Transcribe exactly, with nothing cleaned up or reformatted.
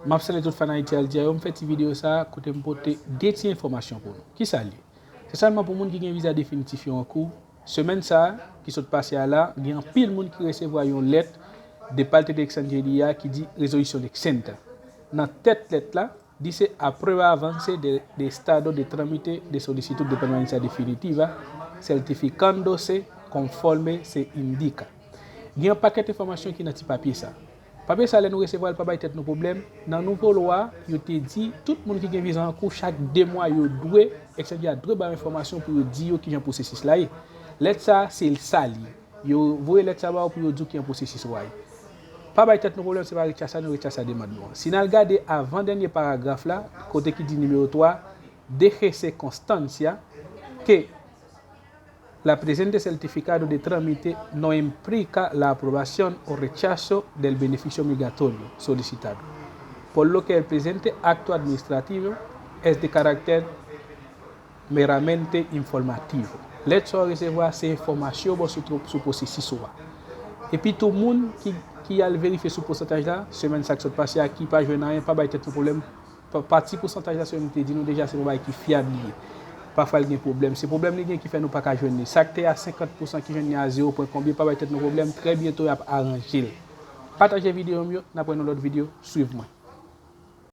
M ap salye tout fan Ayiti Al Diario, m fè ti videyo sa a kote m pote de ti enfòmasyon pou nou. Kisa l ye? Se sèlman pou moun ki gen viza definitif yo an kou. Semèn sa a, ki sot pase a la, gen anpil moun ki resevwa yon lèt de parte dell'extranjería ki di resolución exenta. Nan tèt lèt la, dice aprueba avance de, de estado de trámite de solicitud de permanencia definitiva, certificándose conforme se indica. Gen yon pakèt enfòmasyon ki nan ti papye sa. Papye sa, lè nou resevwa l, pa bay tèt nou pwoblèm. Nan nouvo lwa, yo te di tout moun ki gen viza an kou, chak de mwa, yo dwe, ekstranjè a dwe bay enfòmasyon pou yo di yo kijan pwosesis la ye. Lèt sa, se sa l ye. Yo voye lèt sa ba w pou yo di w kijan pwosesis ou a ye. Pa bay tèt nou pwoblèm, se pa rechaza nou rechaza demann nou an. Si n al gade avan dènye paragraf la, kote ki di nimewo twa, déjese constancia que la presente certificado de trámite no implica la aprobación o rechazo del beneficio migratorio solicitado, por lo que el presente acto administrativo es de carácter meramente informativo. Lèt sa w resevwa se enfòmasyon ba w sou, sou pwosesis ou a. Epi tou moun ki, ki al verifye sou pousantaj la, semèn sa k sot pase a, ki pa jwenn anyen, pa bay tèt nou pwoblèm. Pa, pati pousantaj la, se yo m te di nou deja, se yon bagay ki fyab li ye. Pafwa l gen pwoblèm. Se pwoblèm li gen ki fè nou pa ka jwenn li. Sa k te a senkant pousan ki jwenn li a zewo pwen konbyen, pa bay tèt nou pwoblèm. Trè byento y ap aranje l. Pataje videyo m yo, n ap wè nan lòt videyo. Swiv mwen.